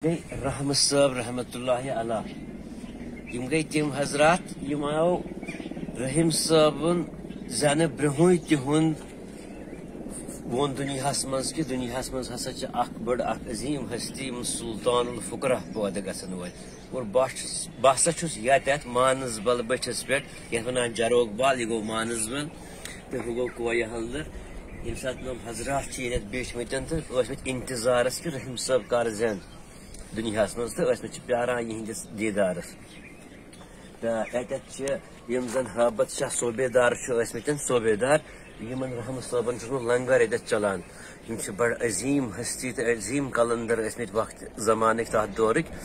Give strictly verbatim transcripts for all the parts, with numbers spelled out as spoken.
گٔے رحمت صٲب رحمت اللہ علیہ۔ یِم گٔے تِم حضرات، یِمو رحیم صٲبُن زٮ۪نہٕ برٛونٛہٕے تِہُنٛد ووٚن دُنیاہَس منٛز کہِ دُنیاہَس منٛز ہسا چھِ اکھ بٔڑ، اکھ عظیٖم ہستی، یِم سلطان الفقرا پٲدٕ گژھن وٲلۍ۔ اور بہٕ چھُس، بہٕ ہسا چھُس ییٚتٮ۪تھ مانسبل بٔٹھِس پٮ۪ٹھ، یَتھ وَنان جروک بال، یہِ گوٚو مانسبل تہٕ ہُہ گوٚو کویہِ ہلدر۔ ییٚمہِ ساتہٕ یِم حضرات چھِ ییٚتٮ۪تھ بیٖٹھمٕتۍ تہٕ ٲسمٕتۍ انتظارَس کہِ رحیم صٲب کر زٮ۪ن دُنیاہَس منٛز، تہٕ ٲسمٕتۍ چھِ پیاران یِہِنٛدِس دیٖدارَس۔ تہٕ اَتٮ۪تھ چھِ یِم زَن ہٲبت شاہ صوبیدار چھِ ٲسمٕتۍ، صوبیدار، یِمَن رحمت صٲبَن چھُ اوسمُت لنگر ییٚتٮ۪تھ چَلان۔ یِم چھِ بَڑٕ عظیٖم ہستی تہٕ عظیٖم قلندر ٲسمٕتۍ وقتہٕ زمانٕکۍ تَتھ دورٕکۍ۔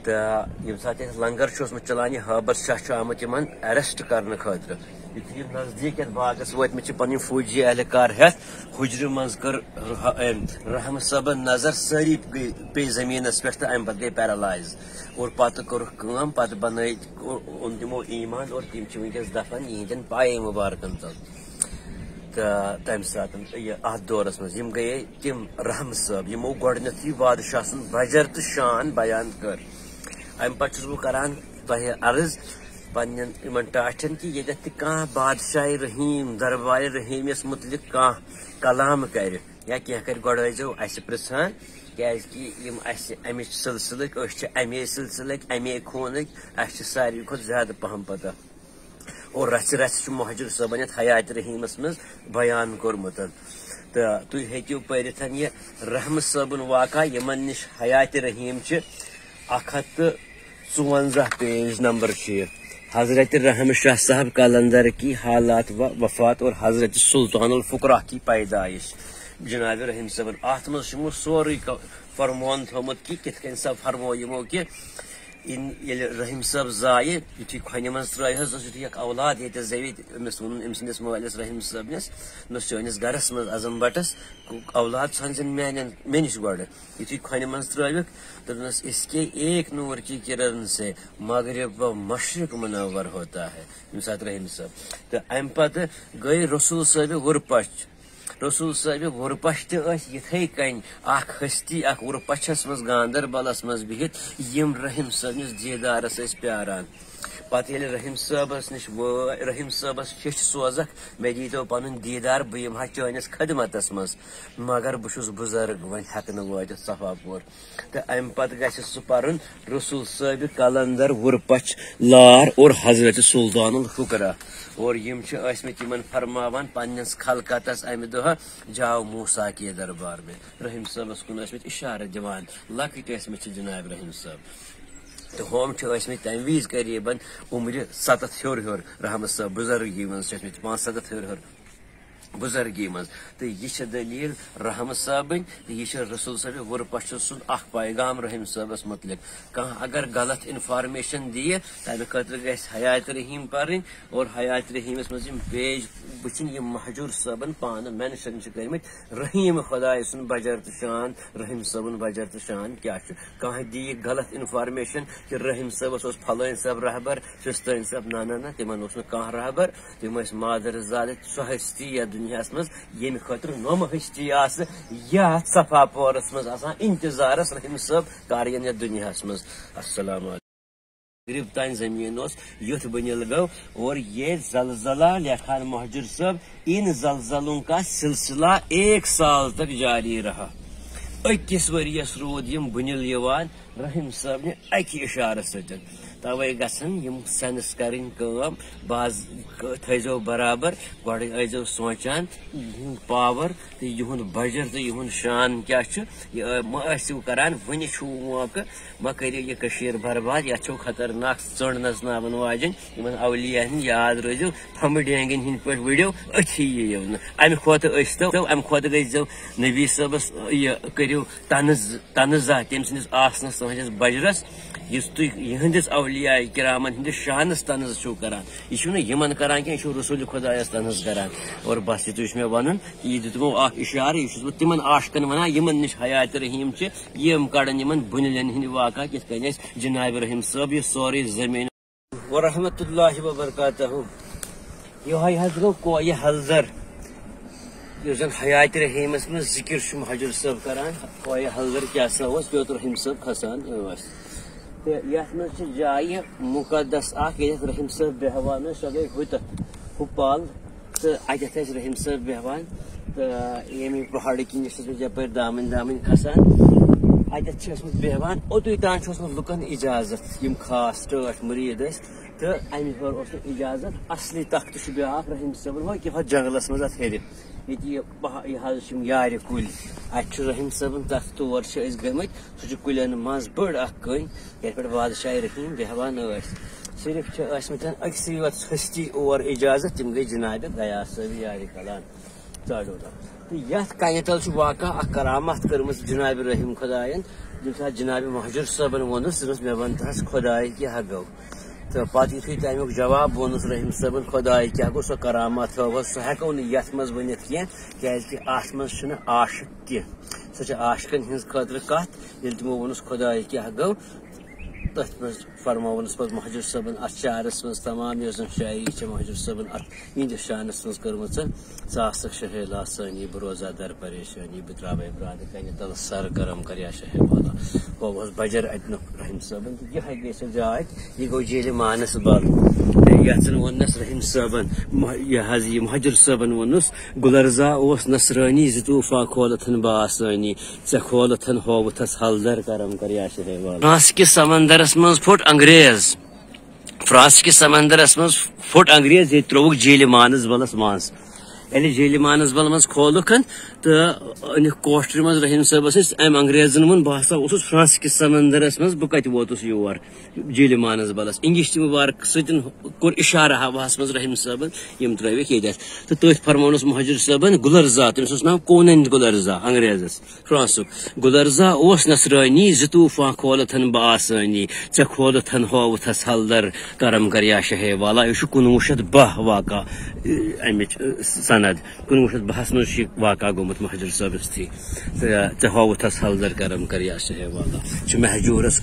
تہٕ ییٚمہِ ساتہٕ ییٚتہِ لنگر چھُ اوسمُت چَلان، یہِ ہٲبت شاہ چھُ آمُت یِمَن arrest کرنہٕ خٲطرٕ۔ یُتھُے یِم نزدیٖک یَتھ باغَس وٲتمٕتۍ چھِ، پَنٕنۍ فوجی اہلکار ہٮ۪تھ، حُجرٕ منٛز کٔر رح-، رحمت صٲبن نظر، سٲری گٔے، پیٚیہِ زٔمیٖنَس پٮ۪ٹھ تہٕ اَمہِ پَتہٕ گٔے paralyze۔ اور پَتہٕ کٔرٕکھ کٲم، پَتہٕ بَنٲے، اوٚن تِمو ایٖمان اور تِم چھِ وٕنکیٚس دَفن یِہِنٛدٮ۪ن پایَن مُبارکَن تَل۔ تہٕ تَمہِ ساتہٕ یہِ اَتھ دورَس منٛز یِم گٔیے تِم رحمت صٲب، یِمو گۄڈٕنیٚتھٕے بادشاہ سُنٛد بَجر تہٕ شان بیان کٔر۔ اَمہِ پَتہٕ چھُس بہٕ کَران تۄہہِ عرض، پننٮ۪ن یِمن ٹاٹھٮ۪ن کہِ ییٚتٮ۪تھ تہِ کانٛہہ بادشاہ رحیٖم، دربار رحیٖمس مُتعلِق کانٛہہ کلام کرِ یا کینٛہہ کرِ، گۄڈٕ ٲسۍزیو اسہِ پرژھان، کیازِ کہِ یِم اسہِ امِچ سلسلٕکۍ، أسۍ چھِ امے سلسلٕکۍ، امے خوٗنٕکۍ، اسہِ چھِ ساروی کھۄتہٕ زیادٕ پہم پتہ۔ اور رژھِ رژھِ چھُ مہجور صٲبن یتھ حیات رحیٖمس منٛز بیان کوٚرمُت۔ تہٕ تُہۍ ہیٚکِو پٔرِتھ یہِ رحمت صٲبُن واقعہ، یِمن نِش حیات رحیٖم چھِ اکھ ہتھ تہٕ ژُوَنزاہ پیج نمبر چھُ یہِ۔ حضرت رحم شاہ صاحب قلندر کی حالات و وفات اور حضرت سلطان الفقراء کی پیدائش۔ جناب رحیم صٲبن اتھ منٛز چھُ یِمو سورُے ک-، فرمون تھوٚومُت کہِ کِتھ کٔنۍ سا فرمو یِمو کہِ ان-، ییٚلہِ رحیم صٲب زایہِ، یُتھُے کھۄنہِ منٛز ترٛٲے حظ، اوس یُتھُے اکھ اولاد ییٚتہِ زیوِ، أمِس ووٚنُن أمۍ سٕنٛدِس مٲلِس رحیم صٲبنِس، دوٚپُس، "چٲنِس گرس منٛز عظم بٹس اولاد ژھٲنٛزِن میانٮ۪ن، مےٚ نِش گۄڈٕ۔" یُتھُے کھۄنہِ منٛز ترٛٲوِکھ، دوٚپنَس، "اس کے ایک نور کی کرن سے مغرب و مشرق منور ہوتا ہے۔" ییٚمہِ ساتہٕ رحیم صٲب۔ تہٕ اَمہِ پَتہٕ گٔے رسول صٲبہِ وُرپَچھ۔ رسول صٲبہِ وُرپَچھ تہِ ٲسۍ یِتھَے کٔنۍ اَکھ ہستی، اَکھ وُرپَچھَس منٛز گاندربَلَس منٛز بِہِتھ، یِم رحیم صٲبنِس دیٖدارَس ٲسۍ پیاران۔ پَتہٕ ییٚلہِ رحیم صٲبَس نِش وٲ-، رحیم صٲبَس ہیٚچھ سوزَکھ، "مےٚ دیٖتو پَنُن دیٖدار، بہٕ یِمہٕ ہا چٲنِس خدمتَس منٛز، مگر بہٕ چھُس بُزرگ، وۄنۍ ہٮ۪کہٕ نہٕ وٲتِتھ صفا پور۔" تہٕ اَمہِ پتہٕ گژھِ سُہ پَرُن رسول صٲبِ قلندر وُرپَچھ لار اور حضرت سلطان الفقرا۔ اور یِم چھِ ٲسمٕتۍ یِمن فرماوان پننِس خلقتس اَمہِ دۄہ، "جاؤ موسیٰ کے دربار میں"۔ رحیم صٲبس کُن ٲسمٕتۍ اِشارٕ دِوان، لۄکٕٹۍ ٲسمٕتۍ چھِ جناب رحیم صٲب۔ تہٕ ہُم چھِ ٲسمٕتۍ تَمہِ وِزِ قریٖبن عمرِ سَتَتھ ہیوٚر ہیوٚر، رحمت صٲب بُزرگی منٛز چھِ ٲسمٕتۍ پانٛژھ سَتَتھ ہیوٚر ہیوٚر۔ بُزرگی منٛز۔ تہٕ یہِ چھِ دٔلیٖل رحمت صٲبٕنۍ، تہٕ یہِ چھِ رسول صٲبِ وُرپَچھٕ سُنٛد اکھ پیغام رحیم صٲبَس مُتعلِق۔ کانٛہہ اگر غلط information دِیہِ، تَمہِ خٲطرٕ گژھِ حیات رحیٖم پَرٕنۍ، اور حیات رحیٖمَس منٛز یِم page وٕچھِنۍ، یِم مہجور صٲبَن پانہٕ mention چھِ کٔرمٕتۍ، رحیٖم خۄداے سُنٛد بَجر تہٕ شان، رحیم صٲبُن بَجر تہٕ شان کیٛاہ چھُ۔ کانٛہہ دِیہِ غلط information کہِ رحیم صٲبَس اوس پھلٲنۍ صٲب رہبر، فِستٲنۍ صٲب، نہ، نہ، نہ، تِمَن اوس نہٕ کانٛہہ رہبر، تِم ٲسۍ مادر زادٕ سۄ ہستی یَتھ دُنیاہَس منٛز، ییٚمہِ خٲطرٕ نۄمہٕ ہستی آسہٕ یَتھ صفا پورَس منٛز آسان انتظارَس، رحیم صٲب کر یِن یَتھ دُنیاہَس منٛز۔ السلام علیکم۔ مغرب تام زمین اوس یُتھ بُنِل گوٚو، اور یہ زلزلہ لیکھان مہجور صٲب، ان زلزلوں کا سلسلہ ایک سال تک جاری رہا۔ أکِس ؤرِیَس روٗد یِم بُنِل یِوان رحیم صٲبنہِ اَکہِ اِشارٕ سۭتۍ۔ تَوَے گژھن یِم sense کَرٕنۍ کٲم، باز تھٲیزیو برابر، گۄڈٕ ٲسۍزیو سونٛچان یِہُنٛد power تہٕ یِہُنٛد بَجر تہٕ یِہُنٛد شان کیٛاہ چھُ۔ یہِ، آ، مہ ٲسِو کَران، وٕنہِ چھُو موقعہٕ، مہ کٔرِو یہِ کٔشیٖر برباد، یَتھ چھو خطرناک ژٔنٛڈ نژناوَن واجٮ۪ن یِمَن اولیاہَن ہِنٛدۍ یاد روٗزِو، پھمبہٕ ڈینٛگٮ۪ن ہِنٛدۍ پٲٹھۍ ؤڑِو، أتھی یِیِو نہٕ۔ اَمہِ کھۄتہٕ ٲسۍتو، اَمہِ کھۄتہٕ گٔژھۍزیو نبی صٲبَس یہِ کٔرِو طنز، طنز زانٛہہ تٔمۍ سٕنٛدِس آسنَس، تُہٕنٛدِس بَجرَس، یُس تُہۍ یِہٕنٛدِس اولیاء کرامَن ہٕنٛدِس شانَس طنز چھِو کران۔ یہِ چھِو نہٕ یِمَن کران کینٛہہ، یہِ چھِو رسول خۄدایَس طنز کران۔ اور بس یِتُے چھُ مےٚ وَنُن، یہِ دیُتمو اَکھ اِشارٕ، یہِ چھُس بہٕ تِمَن عاشقَن وَنان، یِمَن نِش حیات رحیٖم چھِ، یِم کَڑَن یِمَن بُنِلٮ۪ن ہٕنٛدۍ واقعہ، کِتھ کٔنۍ اَسہِ جناب رحیٖم صٲب یہِ سورُے زٔمیٖن۔ ورحمۃ اللہ وبرکاتہ۔ یِہوٚے حظ گوٚو کویہِ ہلدر۔ یُس زن حیات رحیمس منٛز ذکر چھُ مہجور صٲب کران، کویہِ ہلدر کیٛاہ سا اوس، یوٚت رحیم صٲب کھسان ٲسۍ۔ تہٕ یتھ منٛز چھِ جایہِ مُقدس اکھ، ییٚتٮ۪تھ رحیم صٲب بیٚہوان ٲسۍ، سۄ گٔے ہُتتھ، ہُہ پل۔ تہٕ اتٮ۪تھ ٲسۍ رحیم صٲب بیٚہوان۔ تہٕ ییٚمہِ پہاڑٕ کِنۍ چھِ ٲسمٕتۍ یپٲرۍ دامن دامن کھسان۔ اتٮ۪تھ چھِ ٲسمٕتۍ بیٚہوان، اوٚتُے تام چھُ اوسمُت لُکن اجازت، یِم خاص ٹٲٹھۍ مُریٖد ٲسۍ۔ تہٕ امہِ ہیوٚر اوس نہٕ اجازت۔ اصلی تخت چھُ بیٛاکھ رحیم صٲبن، ہۄ کہِ ہۄتھ جنگلس منٛز اتھ ہیٚرِ۔ ییٚتہِ یہِ پہا-، یہِ حظ چھِ یِم یارِ کُلۍ۔ اتہِ چھُ رحیم صٲبُن تخت، تور چھِ أسۍ گٔمٕتۍ۔ سُہ چھُ کُلٮ۪ن منٛز بٔڑ اکھ کٔنۍ، یتھ پٮ۪ٹھ بادشاہ رحیم بیٚہوان ٲسۍ۔ صرف چھِ ٲسمٕتٮ۪ن أکسٕے یوت ہستی اور اجازت، تِم گٔے جناب غیاث صٲب یارِ کلان۔ ژاڈو تام۔ تہٕ یتھ کنہِ تل چھُ واقع اکھ کرامت کٔرمٕژ جناب رحیم خداین۔ ییٚمہِ ساتہٕ جناب مہجور صٲبن ووٚنُس، دوٚپنس، "مےٚ ون تہٕ حظ خداے کیٛاہ گوٚو؟" تہٕ پتہٕ یُتھُے تمیُک جواب ووٚنُس رحیم صٲبن، خداے کیٛاہ گوٚو، سۄ کرامت ہٲوٕس، سۄ ہٮ۪کو نہٕ یتھ منٛز ؤنِتھ کینٛہہ، کیٛازِ کہِ اتھ منٛز چھُنہٕ عاشق کینٛہہ۔ سۄ چھِ عاشقن ہٕنٛز خٲطرٕ کتھ۔ ییٚلہِ تِمو ووٚنُس، "خداے کیٛاہ گوٚو؟" تٔتھۍ منٛز فرموونَس پتہٕ مہجور صٲبن اَتھ شعرس منٛز تمام یۄس زن شاعری چھےٚ مہجور صٲبن اَتھ یِہنٛدِس شانس منٛز کٔرمٕژ، "ژٕ آسکھ شہے لاسٲنی، بہٕ روزا در پریشٲنی، بہٕ ترٛاوے برادِ کنہِ تل سر، کرم کر یا شہے والا۔" ہُہ اوس بجر اَتہِ نُک رحیم صٲبن، تہٕ یِہے گٔے سۄ جاے، یہِ گوٚو جیلہِ مانس بل۔ یتھ زن ووٚننس رحیم صٲبن، مہ-، یہِ حظ یہِ مہجور صٲبن ووٚنُس، "گُلرزا اوس نصرٲنی، زِ طوفان کھولتھن بہٕ آسٲنی۔" ژےٚ کھولتھن ہووُتھس ہلدر، کرم کر یا شہے والا۔ فرانس کِس سمندرس منٛز پھوٚٹ انگریز۔ فرانس کِس سمندرس منٛز پھوٚٹ انگریز، ییٚتہِ ترٛووُکھ جیلہِ مانسبلس منٛز۔ ییٚلہِ جیلہِ مانسبل منٛز کھولُکھ تہٕ أنِکھ کوٹرِ منٛز رحیم صٲبس نِش۔ أمۍ انگریزن ووٚن، "بہٕ ہسا اوسُس فرانس کِس سمندرس منٛز، بہٕ کتہِ ووتُس یور؟" جیلہِ مانسبلس۔ انگشتِ مبارک سۭتۍ کوٚر اشارٕ ہوہس منٛز رحیم صٲبن، یِم ترٲوِکھ ییٚتٮ۪تھ۔ تہٕ تٔتھۍ فرمونس مہجور صٲبن گُلرزا، تٔمِس اوس ناو کوننت گُلرزا انگریزس۔ فرانسُک۔ "گُلرزا اوس نصرٲنی، زِ طوفان کھولتھن بہٕ آسٲنی، ژےٚ کھولتھن ہووُتھس ہلدر، کرم کر یا شہے والا۔" یہِ چھُ کُنوُہ شیٚتھ باہ واقعہ، اَمِچ، سند۔ کُنوُہ شیٚتھ باہس منٛز چھُ یہِ واقعہ گوٚمُت مہجور صٲبس تھی۔ تہٕ ژےٚ ہووُتھس ہلدر، کرم کر یا شہے والا۔ چھُ مہجورس